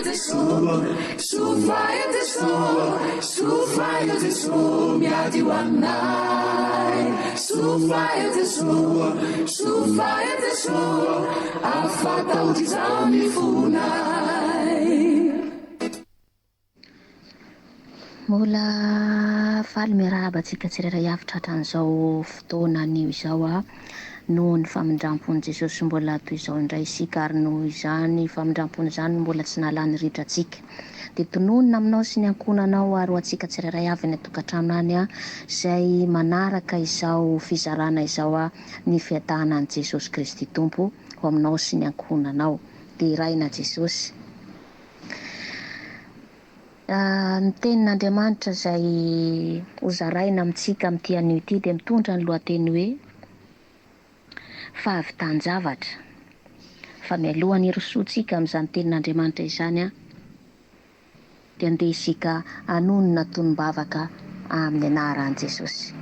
Jesoa, soa e Jesoa, soa e Jesoa, miady ho anay. Soa e Jesoa, soa e Jesoa, afa-tahotra izao ny fonay. Mbola faly miarahaba antsika tsirairay avy tratran'izao fotoana anio izao aho. Noho ny famindram-pon'i Jesosy mbola toy izao indray isika ary noho izany famindram-pony izany no mbola tsy nahalany ritra antsika. Dia tononina aminao sy ny ankohonanao ary ho antsika tsirairay avy any an-tokantrano any izay manaraka izao fizarana izao ny fiadanan'i Jesosy Kristy Tompo ho aminao sy ny ankohonanao. Deraina Jesosy. Ny tenin'Andriamanitra izay hozaraina amintsika amin'ity anio ity dia mitondra ny lohateny hoe Fahavitan-javatra. Fa mialohan'ny hirosoantsika amin'izany tenin'Andriamanitra izany dia andeha isika hanonona tonom-bavaka amin'ny anaran'i Jesosy.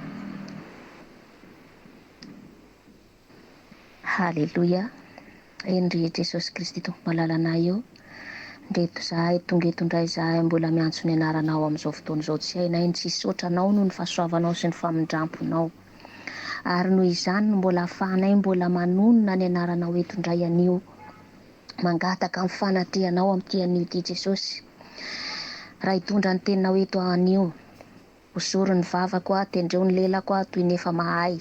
Haleloia! Eny ry Jesosy Kristy Tompo malalanay ô, ndreto zahay tonga eto indray zahay mbola miantso ny anaranao amin'izao fotoana izao tsy hainay ny tsy hisaotra anao noho ny fahasoavanao sy ny famindramponao ary noho izany no mbola afahanay mbola manonona ny anaranao eto indray anio mangataka amin'ny fanatrehanao amin'ity anio ity Jesosy raha hitondra ny teninao eto aho anio Hosory ny vavako aho, tendreo ny lelako aho toy ny efa mahay.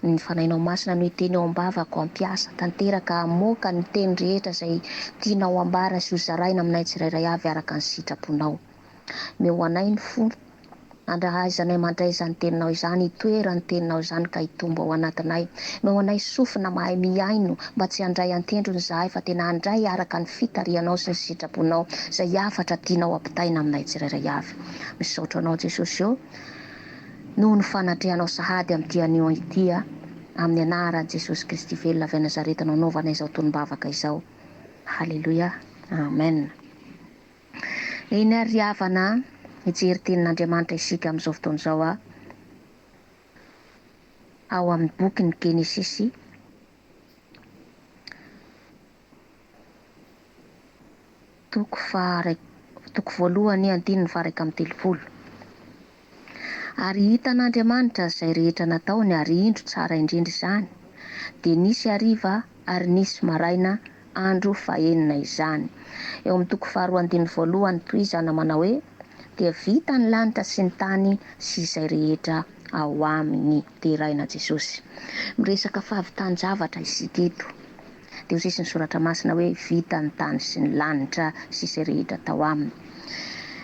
Ny Fanahinao Masina no hiteny eo am-bavako, hampiasa tanteraka, hamoaka ny teny rehetra izay tianao hambara sy hozaraina aminay tsirairay avy araka ny sitraponao. Omeo anay ny fo andrahaizanay mandray izany teninao izany, hitoeran'ny teninao izany ka hitombo ao anatinay. Omeo anay sofina mahay mihaino mba tsy handray an-tendrony izahay fa tena handray araka ny fitarihanao sy ny sitraponao izay hafatra tianao hampitaina aminay tsirairay avy. Misaotra anao Jesosy ô noho ny fanatrehanao sahady amin'ity anio ity a, amin'ny anaran'i Jesosy Kristy velona avy any Nazareta no anaovana izao tonom-bavaka izao. Haleloia. Amen. Eny ary ry havana a, hijery tenin'Andriamanitra isika amin'izao fotoana izao a, ao amin'ny bokin'ny Genesisy. Toko faha toko voalohany andininy faha 31. Ary hitan'Andriamanitra izay rehetra nataony ary indro tsara indrindra izany, dia nisy hariva ary nisy maraina andro fahenina izany. Eo amin'ny toko faharoa andininy voalohany tohizana manao hoe, Dia vita ny lanitra sy ny tany sy izay rehetra ao aminy. Deraina Jesosy. Miresaka fahavitan-javatra isika eto. Dia hoy sisa ny Soratra Masina hoe, Vita ny tany sy ny lanitra sy izay rehetra tao aminy.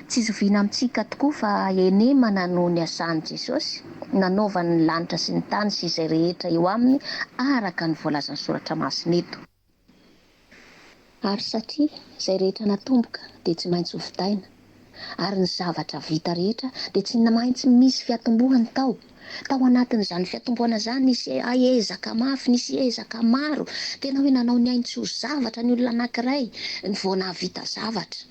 Tsy zoviana amintsika tokoa fa henemana no niasan'i Jesosy, nanaovany ny lanitra sy ny tany sy izay rehetra eo aminy araka ny voalazan'ny Soratra Masina eto. Ary satria izay rehetra natomboka dia tsy maintsy hovitaina, ary ny zavatra vita rehetra dia tsy maintsy misy fiatombohany tao. Tao anatin'izany fiatombohana izany nisy ezaka mafy, nisy ezaka maro, tena hoe nanao ny ainy tsy ho zavatra ny olona anankiray vao nahavita zavatra.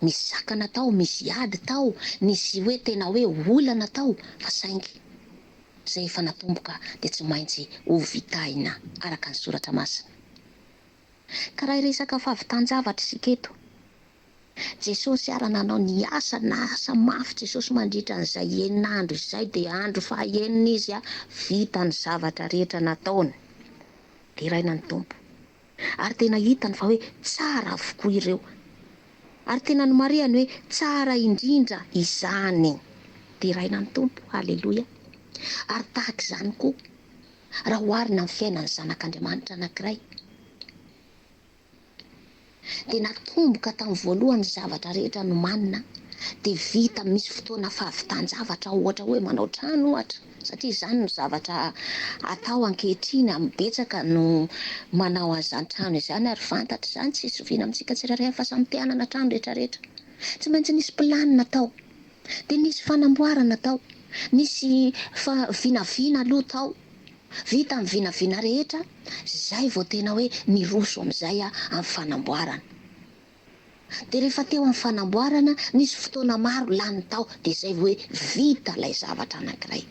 Nisy sakana tao, misy ady tao, nisy hoe tena hoe olana tao fa saingy izay efa natomboka dia tsy maintsy ho vitaina araka ny soratra masina. Ka raha hiresaka fahavitan-javatra isika eto, Jesosy ara nanao ny asa, nasa mafy Jesosy mandritra an'izay enina andro izay dia andro faha enina Izy vita ny zavatra rehetra nataony. Deraina ny Tompo. Ary tena hitany fa hoe tsara avokoa ireo. Ary tena nomarihany hoe tsara indrindra izany. Deraina ny Tompo. Haleloia. Ary tahaka izany koa, raha oharina amin'ny fiainan'ny zanak'Andriamanitra anankiray, dia natomboka tamin'ny voalohany ny zavatra rehetra nomanina, dia vita misy fotoana fahavitan-javatra, ohatra hoe manao trano ohatra, satria izany no zavatra atao ankehitriny, amin'ny betsaka no manao an'izany trano izany ary fantatra izany, tsy zoviana amintsika tsirairay fa samy te hanana trano rehetra rehetra. Tsy maintsy nisy planina tao, dia nisy fanamboarana tao, nisy fa vinavina aloha tao, vita ny vinavina rehetra, zay vao tena hoe niroso amin'izay amin'ny fanamboarana. Dia rehefa teo amin'ny fanamboarana, nisy fotoana maro lany tao, dia izay vao hoe vita ilay zavatra anankiray.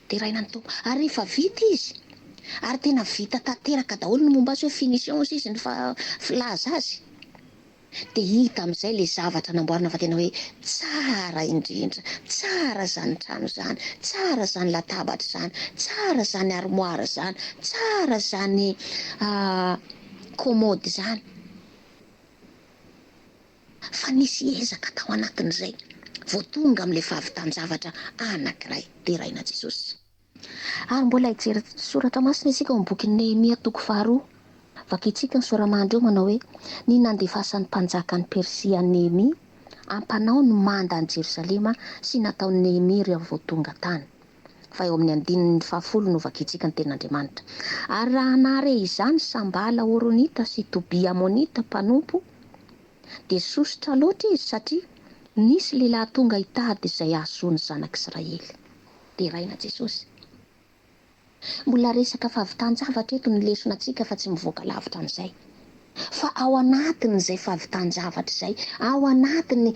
Deraina ny Tompo. Ary rehefa vita izy, Ary tena vita tanteraka daholo ny momba azy hoe finition hozy izy ny filaza azy. Dia hita amin'izay ilay zavatra namboarina fa tena hoe tsara indrindra, tsara izany trano izany, tsara izany latabatra izany, tsara izany armoire izany, tsara izany commode izany. Fa nisy ezaka tao anatin'izay vao tonga amin'ilay fahavitan-javatra anankiray. Deraina Jesosy. Ary mbola hijery soratra masina isika ao amin'ny bokin'i Nehemia toko faharoa. Vakintsika ny sora-mandry eo manao hoe, Ny nandefasan'ny mpanjakan'i Persia an'i Nehemia hampanao ny manda an'i Jerosalema sy nataon'i Nehemia rehefa vao tonga tany. Fa eo amin'ny andininy fahafolo no vakintsika ny tenin'Andriamanitra. Ary raha nahare izany Sambala Horonita sy Tobia Amonita mpanompo, dia sosotra loatra izy satria nisy lehilahy tonga hitady izay hahasoa ny zanak'Israely. Deraina Jesosy. Mbola resaka fahavitan-javatra eto ny lesona-tsika fa tsy mivoaka lavitra an'izay. Fa ao anatin'izay fahavitan-javatra izay, ao anatin'ny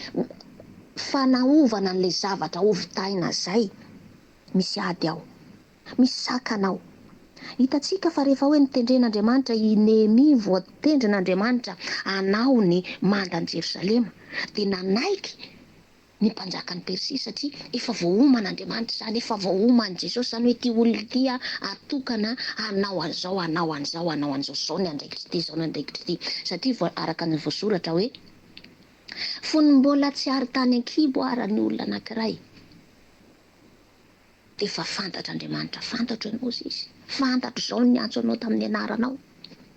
fanaovana an'ilay zavatra hovitaina izay, misy ady ao. Misy sakana ao. Hitantsika fa rehefa hoe notendren'Andriamanitra i Nehemia, voatendrin'Andriamanitra hanao ny mandan'i Jerosalema, dia nanaiky ny mpanjakan'i Persia satria efa voaoman'Andriamanitra izany, efa voaoman'i Jesosy izany hoe ity olona ity atokana hanao an'izao, hanao an'izao, hanao an'izao, izao ny andraikitr'ity, izao ny andraikitr'ity, satria voa, araka ny voasoratra hoe, fony mbola tsy ary tany an-kibo ara ny olona anankiray, Dia efa fantatr'Andriamanitra, fantatro ianao hozy izy, fantatro izao ny niantso anao tamin'ny anaranao,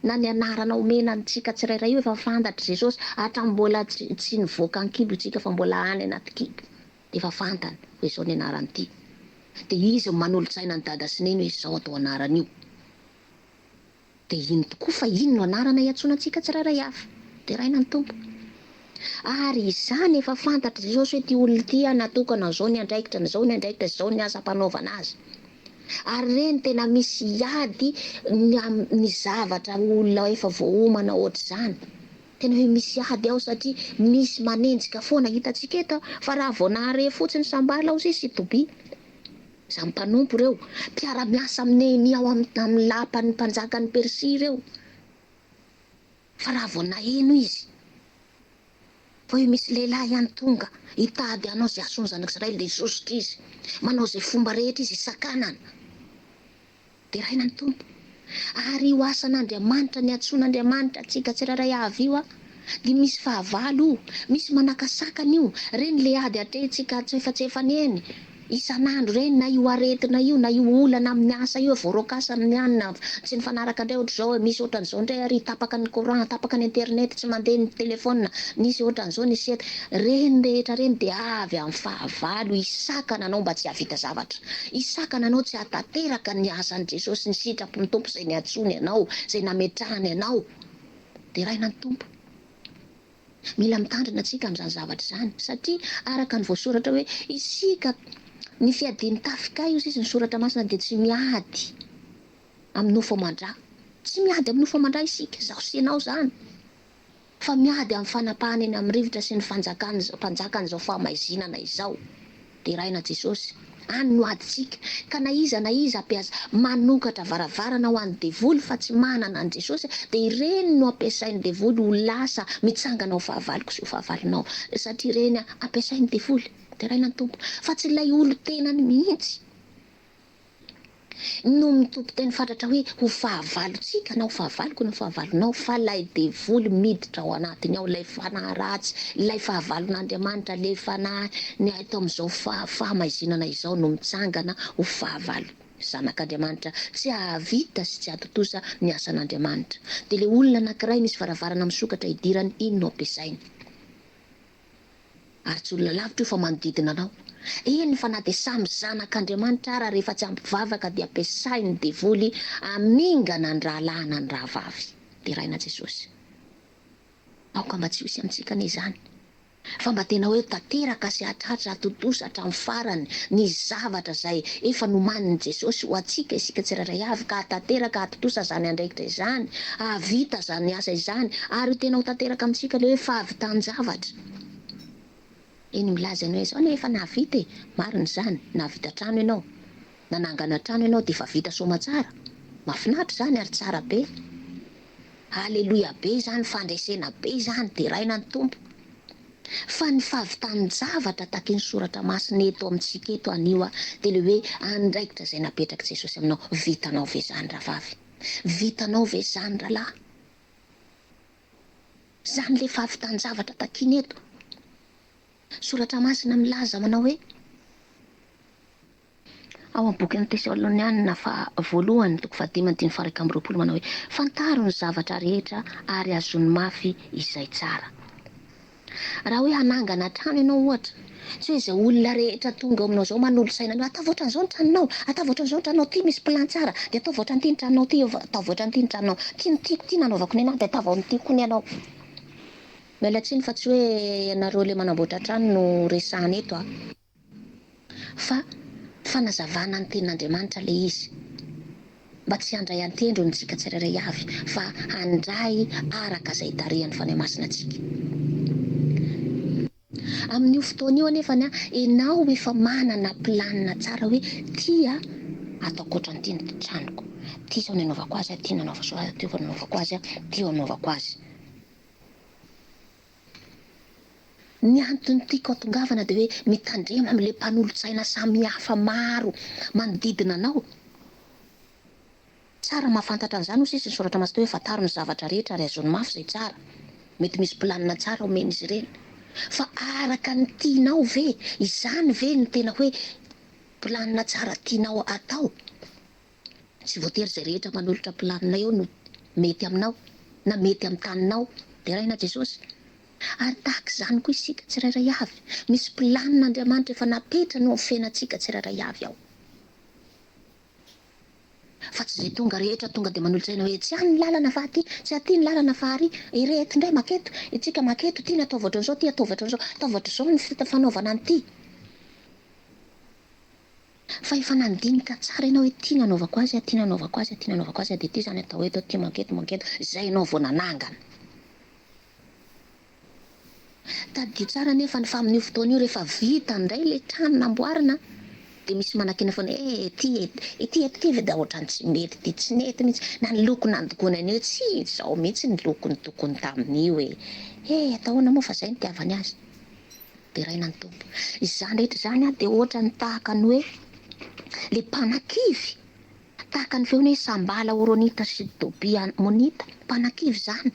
na ny anarana omena antsika tsirairay io efa fantatr'i Jesosy hatramin'ny mbola tsy nivoaka an-kibo isika fa mbola any anaty kibo dia efa fantany hoe izao ny anaran'ity, dia izy no manolo-tsaina an'i dada sy neny hoe izao atao anaran'io. Dia ino tokoa fa iny no anarana iantsoana antsika tsirairay avy. Deraina ny Tompo. Ary izany efa fantatr'i Jesosy hoe ity olona ity an natokana izao ny andraikitrany, izao ny andraikitra, izao ny asa ampanaovana azy. Ary ireny tena misy ady ny amin'ny zavatra olona efa voaomana ohatr'izany. Tena hoe misy ady ao satria misy manenjika foana. Hitantsika eto fa raha vao nahare fotsiny Sambala ao sisa i Tobia. Izany mpanompo ireo, mpiara-miasa amin'i Nehemia ao amin'ny lapan'ny mpanjakan'i Persia ireo. Fa raha vao naheno izy fa hoe misy lehilahy ihany tonga hitady hanao izay hahasoa ny zanak'Israely, dia sosotra izy. Manao izay fomba rehetra izy hisakanana. Deraina ny Tompo. Ary io asan'Andriamanitra niantsoan'Andriamanitra antsika tsirairay avy io dia misy fahavalo io, misy manakasakana io, ireny le ady atrehintsika antsefatsefany eny isan'andro ireny, na io aretina io, na io olana amin'ny asa io, voaroaka asa ny anona, tsy nifanaraka indray ohatr'izao hoe misy ohatran'izao indray ary tapaka ny courant, tapaka ny internet, tsy mandeha ny telephone, nisy ohatran'izao nisy eto, ireny rehetra ireny dia avy amin'ny fahavalo hisakana anao mba tsy hahavita zavatra. Hisakana anao tsy hahatanteraka ny asan'i Jesosy, ny sitrapon'ny Tompo izay niantsoany anao, izay nametrahany anao. Deraina ny Tompo. Mila mitandrina antsika amin'izany zavatra izany, satria araka ny voasoratra hoe, isika, ny fiadian'ny tafikay, hoy izy, ny soratra masina dia tsy miady amin'ny nofo aman-dra. Tsy miady amin'ny nofo aman-dra isika, izaho sy ianao izany. Fa miady amin'ny fanapahana eny amin'ny rivotra sy ny fanjakan'izao mpanjakan'izao fahamaizinana izao. Deraina Jesosy. Any no adintsika. Ka na iza na iza ampiasa manokatra varavarana ho an'ny devoly fa tsy manana an'i Jesosy dia ireny no ampiasain'ny devoly ho lasa mitsangana ho fahavaloko sy ho fahavalonao. Satria ireny ampiasain'ny devoly. Deraina ny Tompo. Fa tsy ilay olon-tenany mihitsy. No mitompo teny fatratra hoe ho fahavalontsika na ho fahavaloko na ho fahavalonao fa ilay devoly miditra ao anatiny ao, ilay fanahy ratsy, ilay fahavalon'Andriamanitra, ilay fanahy ny eto amin'izao fahamaizinana izao no mitsangana ho fahavalo zanak'Andriamanitra tsy hahavita sy tsy hahatontosa ny asan'Andriamanitra. Dia ilay olona anankiray misy varavarana misokatra hidirany, iny no ampiasainy. Ary tsy olona lavitra io fa manodidina anao. Eny fa na dia samy zanak'Andriamanitra ara rehefa tsy ampy vavaka dia ampiasain'ny devoly hamingana ny rahalahy na ny rahavavy. Deraina Jesosy. Aoka mba tsy ho hisy amintsika anie izany. Fa mba tena hoe tanteraka sy hahatratra hahatontosa hatramin'ny farany ny zavatra izay efa nomanin'i Jesosy ho antsika isika tsirairay avy ka hahatanteraka hahatontosa izany andraikitra izany, hahavita izany asa izany ary ho tena ho tanteraka amintsika ilay hoe fahavitan-javatra. Eny milaza ianao hoe izao anie efa nahavita e! Marina izany, nahavita trano ianao, nanangana trano ianao dia efa vita soamatsara. Mahafinaritra izany ary tsara be. Aleloia be izany, fandresena be izany, deraina ny Tompo. Fa ny fahavitan-javatra takin'ny Soratra Masina eto amintsika eto anio dia ilay hoe andraikitra izay napetrak'i Jesosy aminao. Vitanao ve izany rahavavy? Vitanao ve izany rahalahy? Izany ilay fahavitan-javatra takiana eto. Soratra Masina milaza manao hoe. Ao amin'ny bokin'ny Tesalonianina faha voalohany toko fahadimy andininy faha 21 manao hoe, Fantaro ny zavatra rehetra ary azony mafy izay tsara. Raha hoe hanangana trano ianao ohatra, tsy hoe izay olona rehetra tonga eo aminao izao manolo-tsaina anao, ataovy ohatran'izao ny tranonao, ataovy ohatran'izao ny tranonao, ity misy plan tsara, dia ataovy ohatran'ity ny tranonao ity, ataovy ohatran'ity ny tranonao, ity no tiako, ity nanaovako ny anah, dia ataovy amin'ity koa ny anao. Miala tsiny fa tsy hoe ianareo ilay manamboatra trano no resahana eto a. Fa fanazavana ny tenin'Andriamanitra ilay izy, mba tsy handray an-tendrony isika tsirairay avy, fa handray araka izay itarihan'ny Fanahy Masina antsika. Amin'io fotoana io anefa ianao efa manana planina tsara hoe ity ataoko ohatran'ity ny tranoko, ity izao ny anaovako azy, ity no anaovako azy, ity no anaovako azy. Ny antony tiako hatongavana dia hoe mitandrema amin'ilay mpanolotsaina samihafa maro manodidina anao. Tsara mahafantatra an'izany hoy sisa ny soratra masina hoe fantaro ny zavatra rehetra ary azony mafy izay tsara. Mety misy planina tsara omen'izy ireny. Fa araka ny tianao ve? Izany ve no tena hoe planina tsara tianao atao? Tsy voatery izay rehetra manolotra planina eo no mety aminao na mety amin'ny taninao. Deraina Jesosy. Ary tahaka izany koa isika tsirairay avy. Misy planina Andriamanitra efa napetrany eo amin'ny fiainantsika tsirairay avy ao. Fa tsy izay tonga rehetra tonga dia manolotsaina hoe tsy any ny lalana fa aty, tsy aty ny lalana fa ary, ireto indray maketo, itsika maketo, ity ny ataovy ohatran'izao, ity ataovy ohatran'izao, ataovy ohatr'izao ny fanaovana an'ity. Fa efa nandinika tsara ianao hoe ity no anaovako azy, ity no anaovako azy, ity no anaovako azy, dia ity izany atao eto, ity manketo, manketo, izay ianao vao nanangana. Tadidio tsara anefa ny fa amin'io fotoana io rehefa vita indray ilay trano namboarina dia misy manakiana foana hoe eh ity ity eto ity ve dia ohatran'ny tsy mety ity, tsy nety mihitsy, na ny loko nandokoana an'io tsy izao mihitsy ny loko notokony tamin'io e, eh atao ahoana moa fa izay no itiavany azy. Deraina ny Tompo. Izany rehetra izany dia ohatran'ny tahaka ny hoe ilay mpanakivy, tahaka ny feony hoe Sambala Horonita sy Tobia Amonita, mpanakivy izany,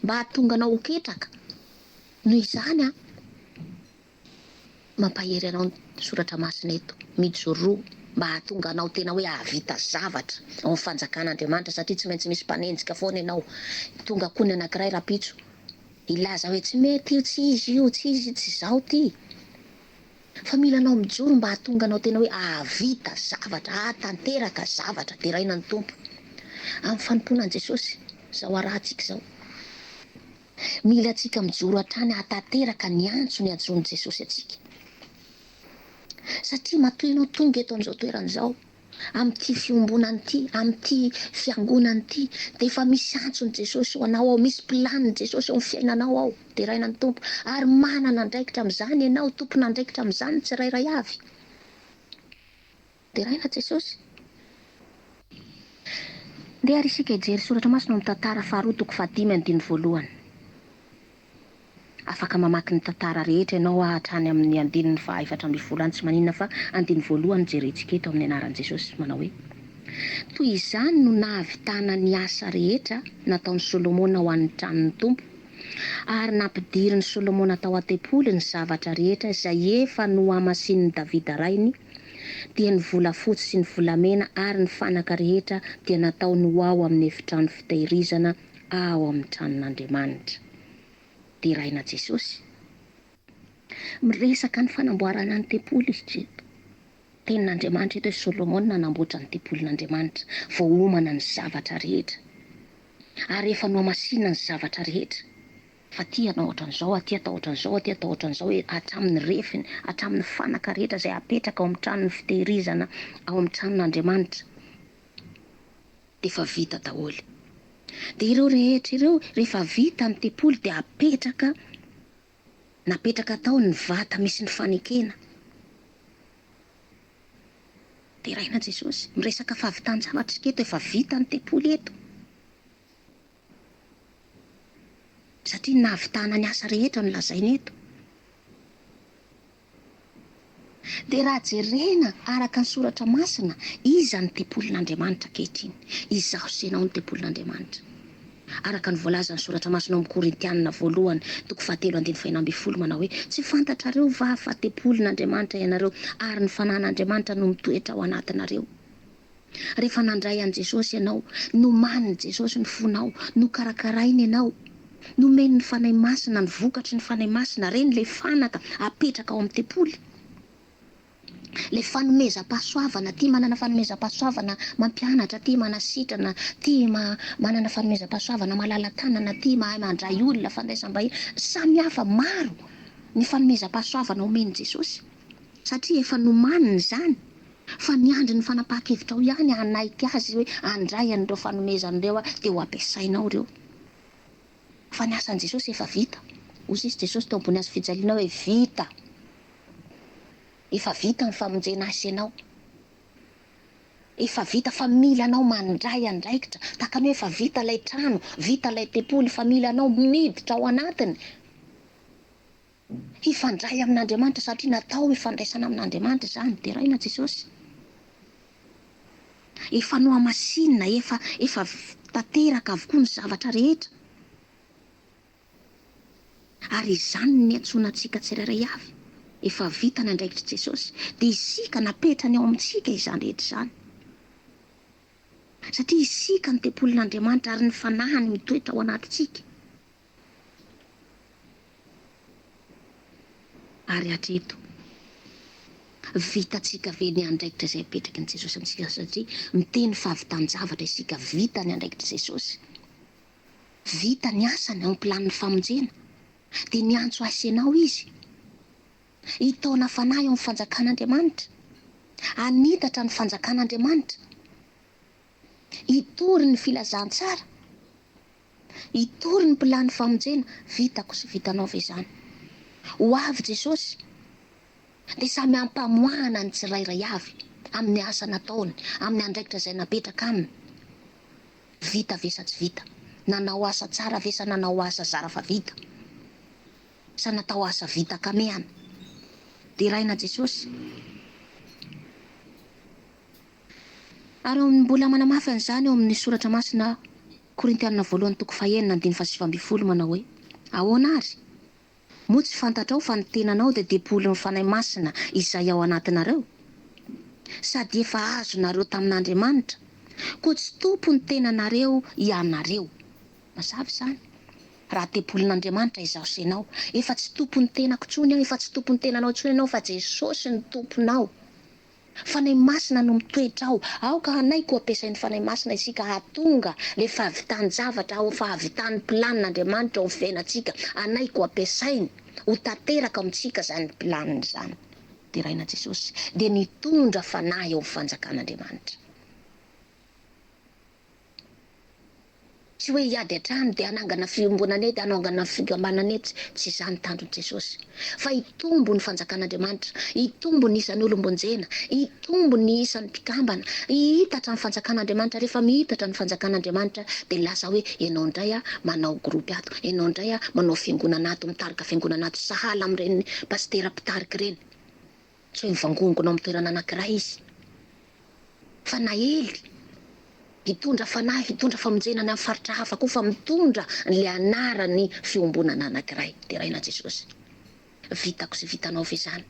mba hahatonga anao ho ketraka. Noho izany, mampahery anao ny Soratra Masina eto, mijoroa mba hahatonga anao tena hoe hahavita zavatra ao amin'ny fanjakan'Andriamanitra, satria tsy maintsy misy mpanenjika foana ianao. Tonga koa ny anankiray rahampitso, Hilaza hoe tsy mety io, tsy izy io, tsy izy io, tsy izaho ity. Fa mila anao mijoro mba hahatonga anao tena hoe hahavita zavatra, hahatanteraka zavatra. Deraina ny Tompo. Amin'ny fanompoana an'i Jesosy, izao arahantsika izao. Mila antsika mijoro hatrany hahatanteraka ny antso niantsoan'i Jesosy antsika. Satria matoa ianao tonga eto amin'izao toerana izao, amin'ity fiombonana ity, amin'ity fiangonana ity, dia efa misy antson'i Jesosy ho anao ao, misy planin'i Jesosy eo amin'ny fiainanao ao. Deraina ny Tompo. Ary manana andraikitra amin'izany ianao, tompon'andraikitra amin'izany ny tsirairay avy. Deraina Jesosy. Ndeha ary isika hijery soratra masina ao amin'ny Tantara faharoa toko fahadimy andininy voalohany. Afaka mamaky ny tantara rehetra ianao hatrany amin'ny andininy faha 14 any tsy maninona fa andininy voalohany no jerentsika eto amin'ny anaran'i Jesosy manao hoe, Toy izany no nahavitana ny asa rehetra nataon'i Solomona ho an'ny tranon'ny Tompo, ary nampidirin'i Solomona tao an-tempoly ny zavatra rehetra izay efa nohamasinin'i Davida rainy, dia ny volafotsy sy ny volamena ary ny fanaka rehetra dia nataony ho ao amin'ny efitrano fitehirizana ao amin'ny tranon'Andriamanitra. Deraina Jesosy. Miresaka ny fanamboarana ny tempoly izy eto. Tenin'Andriamanitra eto hoe Solomona nanamboatra ny tempolin'Andriamanitra, voaomana ny zavatra rehetra. Ary efa nohamasinina ny zavatra rehetra. Fa aty hanao ohatran'izao, aty atao ohatran'izao, aty atao ohatran'izao, hatramin'ny refiny, hatramin'ny fanaka rehetra izay apetraka ao amin'ny tranon'ny fitehirizana ao amin'ny tranon'Andriamanitra. Dia efa vita daholo. Dia ireo rehetra ireo, rehefa vita ny tempoly dia apetraka, napetraka tao ny vata misy ny fanekena. Deraina Jesosy. Miresaka fahavitan-javatra isika eto, efa vita ny tempoly eto. Satria ny nahavitana ny asa rehetra no lazaina eto. Dia raha jerena araka ny Soratra Masina, iza ny tempolin'Andriamanitra ankehitriny? Izaho sy ianao no tempolin'Andriamanitra. Araka ny voalazan'ny Soratra Masina ao amin'ny Korintianina voalohany, toko fahatelo andininy fahenina ambin'ny folo manao hoe, Tsy fantatrareo va fa tempolin'Andriamanitra ianareo ary ny Fanahin'Andriamanitra no mitoetra ao anatinareo? Rehefa nandray an'i Jesosy ianao, nomanin'i Jesosy ny fonao, nokarakarainy ianao, nomeny ny Fanahy Masina, ny vokatry ny Fanahy Masina, ireny ilay fanaka apetraka ao amin'ny tempoly, ilay fanomezam-pahasoavana, tia manana fanomezam-pahasoavana mampianatra, tia manasitrana, tia manana fanomezam-pahasoavana malala-tanana, tia mahay mandray olona, fandraisam-bahiny, samihafa maro ny fanomezam-pahasoavana omen'i Jesosy. Satria efa nomaniny izany, fa miandry ny fanapahan-kevitrao ihany hanaiky azy hoe handray an'ireo fanomezana ireo aho dia ho ampiasainao ireo. Fa ny asan'i Jesosy efa vita. Hoy sisa Jesosy teo ambony hazo fijaliana hoe vita. Efa vita ny famonjena ahy sy ianao. Efa vita fa mila anao mandray andraikitra. Tahaka ny hoe efa vita ilay trano, vita ilay tempoly fa mila anao miditra ao anatiny. Hifandray amin'Andriamanitra satria natao hifandraisana amin'Andriamanitra izany. Deraina Jesosy. Efa nohamasinina, efa efa tanteraka avokoa ny zavatra rehetra. Ary izany no niantsoana antsika tsirairay avy. Efa vita ny andraikitr'i Jesosy. Dia isika napetrany ao amintsika izany rehetra izany. Satria isika no tempolin'Andriamanitra ary ny Fanahiny mitoetra ao anatintsika. Ary hatreto, vitantsika ve ny andraikitra izay apetraky ny Jesosy amintsika satria miteny fahavitan-javatra isika, vita ny andraikitr'i Jesosy, vita ny asany ao amin'ny planin'ny famonjena, dia niantso ahy sy ianao Izy hitaona fanahy ao amin'ny fanjakan'Andriamanitra, hanitatra ny fanjakan'Andriamanitra, hitory ny filazantsara. Hitory ny plany famonjena, vitako sy vitanao ve izany? Ho avy Jesosy dia samy hampamoahana ny tsirairay avy amin'ny asa nataony, amin'ny andraikitra izay napetraka aminy. Vita ve sa tsy vita? Nanao asa tsara ve sa nanao asa zara fa vita? Sa natao asa vita ankamehana? Deraina Jesosy. Ary ao amin'ny mbola manamafy an'izany ao amin'ny Soratra Masina Korintianina voalohany toko fahenina andininy fahasivy ambin'ny folo manao hoe, Ahoana àry? Moa tsy fantatrao fa ny tenanao dia tempolin'ny Fanahy Masina izay ao anatinareo, sady efa azonareo tamin'Andriamanitra? Koa tsy tompon'ny tenanareo ianareo. Mazava izany. Raha tempolin'Andriamanitra izaho sy ianao, efa tsy tompon'ny tenako intsony aho, efa tsy tompon'ny tenanao intsony ianao, fa Jesosy no Tomponao. Fanahy Masina no mitoetra ao. Aoka hanaiky ho ampiasain'ny Fanahy Masina isika hahatonga ilay fahavitan-javatra ao fahavitan'ny planin'Andriamanitra ao amin'ny fiainantsika. Hanaiky ho ampiasainy ho tanteraka amintsika izany planina izany. Deraina Jesosy dia nitondra fanahy ao amin'ny fanjakan'Andriamanitra. Tsy hoe hiady an-trano dia hanangana fiombonana ety, hanongana fikambanana etsy, tsy izany tanjon'i Jesosy. Fa hitombo ny fanjakan'Andriamanitra, hitombo ny isan'ny olom-bonjena, hitombo ny isan'ny mpikambana, hihitatra ny fanjakan'Andriamanitra. Rehefa mihitatra ny fanjakan'Andriamanitra dia lasa hoe ianao indray manao groupe ato, ianao indray manao fiangonana ato, mitarika fiangonana ato, sahala amin'ireny pasitera mpitarika ireny. Tsy hoe mivangongona ao amin'ny toerana anankiray izy, fa naely hitondra fanahy, hitondra famonjena any amin'ny faritra hafa koa, fa mitondra an'ilay anaran'ny fiombonana anankiray. Deraina Jesosy. Vitako sy vitanao ve izany?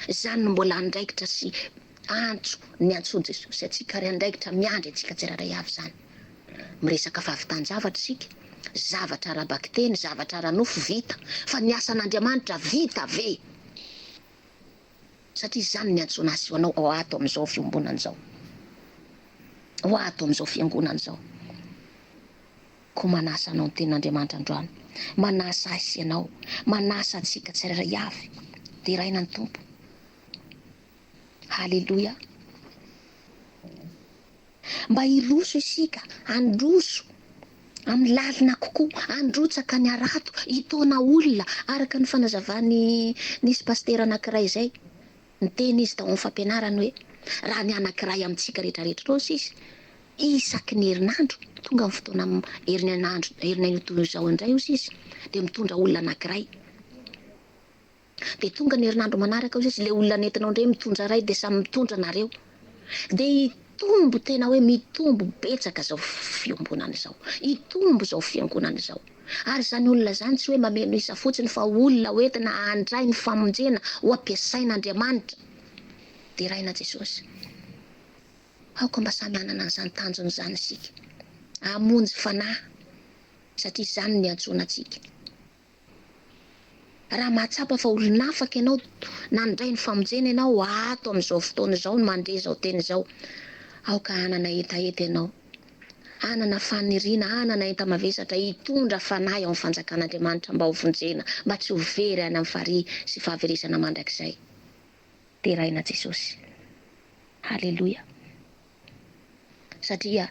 Izany no mbola andraikitra sy antso niantsoan'i Jesosy antsika, ary andraikitra miandry antsika tsirairay avy izany. Miresaka fahavitan-javatra isika, zavatra ara-bakiteny, zavatra ara-nofo vita, fa ny asan'Andriamanitra vita ve? Satria izany no niantsoana azy ho anao ao ato amin'izao fiombonana izao, ho ato amin'izao fiangonana izao. Koa manasa anao ny Tenin'Andriamanitra androany, manasa ahy sy ianao, manasa antsika tsirairay avy. Deraina ny Tompo. Haleloia. Mba hiroso isika, handroso amin'ny lalina kokoa, handrotsaka ny harato, hitaona olona, araka ny fanazavan'ny nisy pasitera anankiray izay. Niteny izy tao amin'ny fampianarany hoe, Raha ny anankiray amintsika rehetrarehetra ireo sisa, isaky ny herinandro, tonga ny fotoana herinandro herinanio toy izao indray hoy izy, dia mitondra olona anankiray. Dia tonga ny herinandro manaraka hoy izy, ilay olona nentinao indray mitondra iray dia samy mitondra nareo. Dia hitombo tena hoe mitombo betsaka izao fiombonana izao. Hitombo izao fiangonana izao. Ary izany olona izany tsy hoe mameno isa fotsiny fa olona hoentina handray ny famonjena ho ampiasain'Andriamanitra. Deraina Jesosy. Aoka mba samy hanana an'izany tanjona izany isika. Hamonjy fanahy satria izany no niantsoana antsika. Raha mahatsapa fa olon'afaka ianao, nandray ny famonjena ianao ato amin'izao fotoana izao no mandre izao teny izao, aoka hanana hetaheta ianao, hanana faniriana, hanana enta-mavesatra hitondra fanahy ao amin'ny fanjakan'Andriamanitra mba ho vonjena, mba tsy ho very any amin'ny farihy sy fahaverezana mandrakizay. Deraina Jesosy. Haleloia. Satria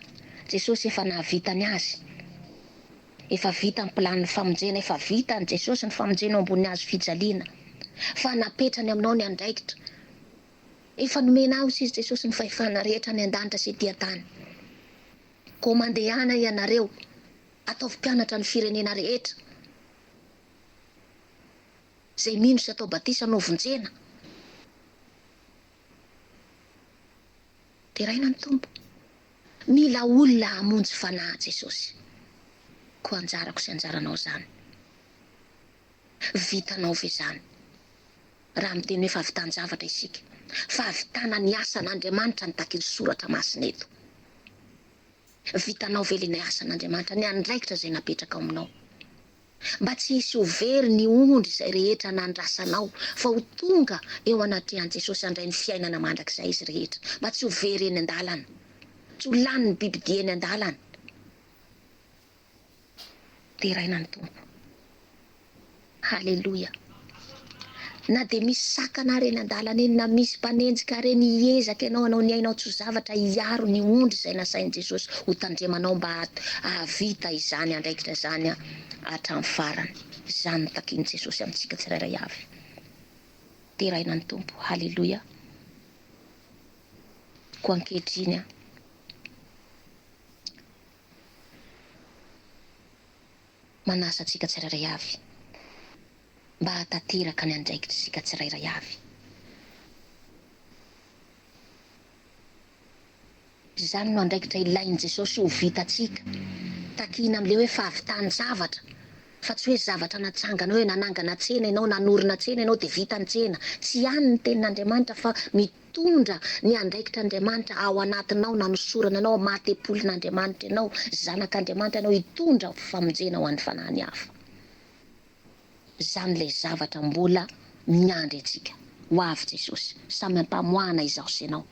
Jesosy efa nahavita ny azy. Efa vita ny planin'ny famonjena, efa vitan'i Jesosy ny famonjena eo ambonin'ny hazo fijaliana. Fa napetrany aminao ny andraikitra. Efa nomena ahy hoy izy Jesosy ny fahefana rehetra any an-danitra sy ety an-tany. Koa mandehana ianareo, ataovy mpianatra ny firenena rehetra. Izay mino sy atao batisa no vonjena. Deraina ny Tompo. Mila olona hamonjy fanahy Jesosy. Koa anjarako sy anjaranao izany. Vitanao ve izany? Raha miteny hoe fahavitan-javatra isika, fahavitana ny asan'Andriamanitra no takin'ny Soratra Masina eto. Vitanao ve ilay asan'Andriamanitra, ny andraikitra izay napetraka ao aminao? Mba tsy hisy ho very ny ondry izay rehetra nandrasanao, fa ho tonga eo anatrehan'i Jesosy handray ny fiainana mandrakizay izy rehetra, mba tsy ho very eny an-dalana, tsy ho lanin'ny bibidia eny an-dalana. Deraina ny Tompo. Haleloia. Na dia misy sakana ary eny an-dalana eny, na misy mpanenjika ary eny, hiezaka ianao hanao ny ainao tsy ho zavatra hiaro ny ondry izay nasain'i Jesosy ho tandremanao mba hahavita izany andraikitra izany hatramin'ny farany. Izany no takin'i Jesosy amintsika tsirairay avy. Deraina ny Tompo. Haleloia. Koa ankehitriny, manasa antsika tsirairay avy mba hahatanteraka ny andraikitr'isika tsirairay avy. Izany no andraikitra ilain'i Jesosy ho vitantsika. Takina amin'ilay hoe fahavitan-javatra, fa tsy hoe zavatra natsangana hoe nanangana tsena ianao, nanorina tsena ianao dia vita ny tsena. Tsy any ny tenin'Andriamanitra fa Mitondra ny andraikitr'Andriamanitra ao anatinao nanosorana anao maha tempolin'Andriamanitra ianao, zanak'Andriamanitra ianao hitondra famonjena ho an'ny fanahin'ny hafa. Izany ilay zavatra mbola miandry antsika. Ho avy Jesosy. Samy ampamoahana izaho sy ianao.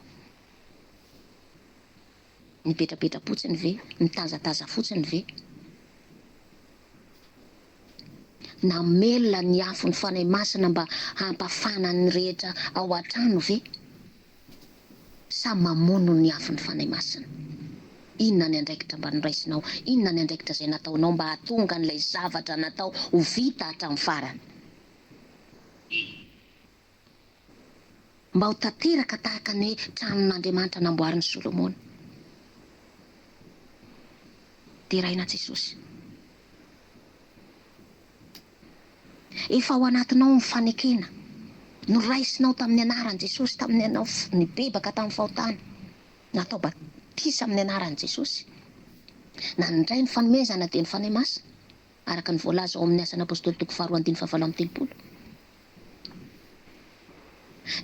Mipetrapetra-potsiny ve? Mitazataza fotsiny ve? Namelona ny afon'ny Fanahy Masina mba hampafana ny rehetra ao an-trano ve? Sa mamono ny afon'ny Fanahy Masina? Inona ny andraikitra mba noraisinao? Inona ny andraikitra izay nataonao mba hahatonga an'ilay zavatra natao ho vita hatramin'ny farany? Mba ho tanteraka tahaka ny hoe tranon'Andriamanitra namboarin'i Solomona. Deraina Jesosy. Efa ao anatinao ny fanekena noraisinao tamin'ny anaran'i Jesosy tamin'ny ianao nibebaka tamin'ny fahotana, natao batisa amin'ny anaran'i Jesosy, nandray ny fanomezana dia ny Fanahy Masina, araka ny voalaza ao amin'ny Asan'ny Apostoly toko faharoa andininy fahavalo amby telopolo.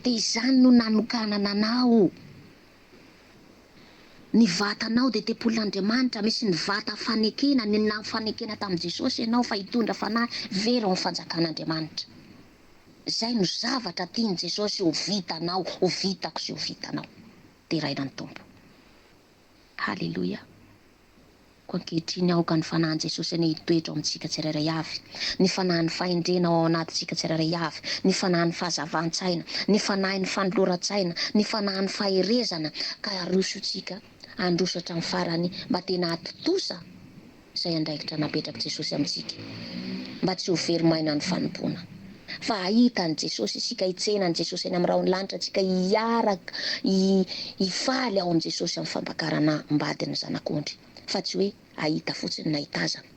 Dia izany no nanokanana anao. Ny vatanao dia tempolin'Andriamanitra, misy ny vata fanekena, ny nafanekena tamin'i Jesosy ianao fa hitondra fanahy very ao amin'ny fanjakan'Andriamanitra. Izay no zavatra tian'i Jesosy ho vitanao, ho vitako sy ho vitanao. Deraina ny Tompo. Haleloia. Koa ankehitriny aoka ny Fanahin'i Jesosy anie hitoetra ao amintsika tsirairay avy, ny Fanahin'ny fahendrena ao anatintsika tsirairay avy, ny Fanahin'ny fahazavan-tsaina, ny Fanahin'ny fanoloran-tsaina, ny Fanahin'ny faherezana, ka aroso-tsika handroso hatramin'ny farany mba tena hahatontosa izay andraikitra napetrak'i Jesosy amintsika, mba tsy ho very maina ny fanompoana. Fa hahita an'i Jesosy isika, hitsena an'i Jesosy eny amin'ny rahon'ny lanitra isika, hiaraka hifaly ao amin'i Jesosy amin'ny fampakarana am-badin'ny Zanak'ondry. Fa tsy hoe hahita fotsiny na hitazana.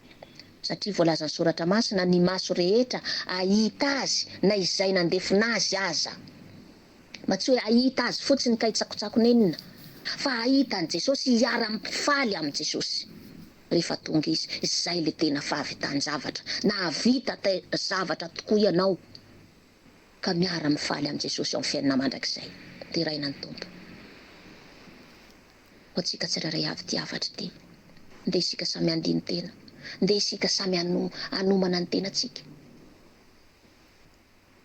Satria voalazan'ny Soratra Masina, ny maso rehetra hahita Azy na izay nandefona Azy aza. Mba tsy hoe hahita Azy fotsiny ka hitsakotsako nenina, fa hahita an'i Jesosy, hiara-mifaly amin'i Jesosy rehefa tonga Izy. Izay ilay tena fahavitan-javatra. Nahavita zavatra tokoa ianao ka miara-mifaly amin'i Jesosy ao amin'ny fiainana mandrakizay. Deraina ny Tompo. Ho antsika tsirairay avy ity hafatra ity. Ndeha isika samy handini-tena. Ndeha isika samy hanomana ny tenantsika.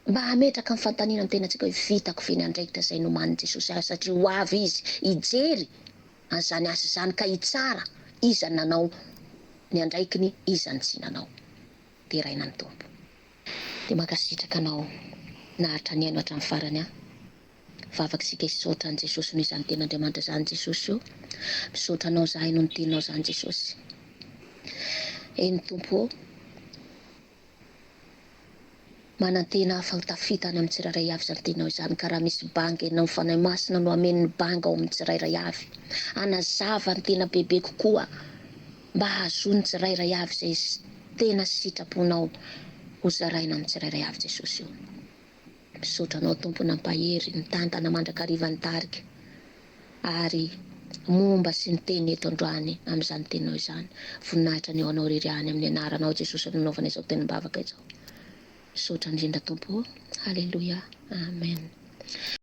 Mba hametraka ny fanontaniana amin'ny tenantsika hoe, Vitako ve ny andraikitra izay nomanin'i Jesosy ahy satria ho avy Izy hijery an'izany asa izany ka hitsara iza no nanao ny andraikiny, iza no tsy nanao. Deraina ny Tompo. Dia mankasitraka anao naharitra nihaino hatramin'ny farany aho. Vavaka isika hisaotra an'i Jesosy noho izany tenin'Andriamanitra izany Jesosy ô. Misaotra anao izahay noho ny teninao izany Jesosy. Eny Tompo ô. Manantena aho fa ho tafita any amin'ny tsirairay avy izany teninao izany ka raha misy banga ianao ny Fanahy Masina no hameno ny banga ao amin'ny tsirairay avy. Hanazava ny tena bebe kokoa mba hahazoan'ny tsirairay avy izay tena sitraponao ho zaraina amin'ny tsirairay avy Jesosy ô. Misaotra anao Tompo nampahery, nitantana mandrakariva ny tarika ary momba sy niteny eto androany amin'izany teninao izany. Voninahitra ny ho anao irery ihany amin'ny anaranao Jesosy no nanaovana izao tenim-bavaka izao. Misaotra indrindra Tompo ô. Haleloia. Amen.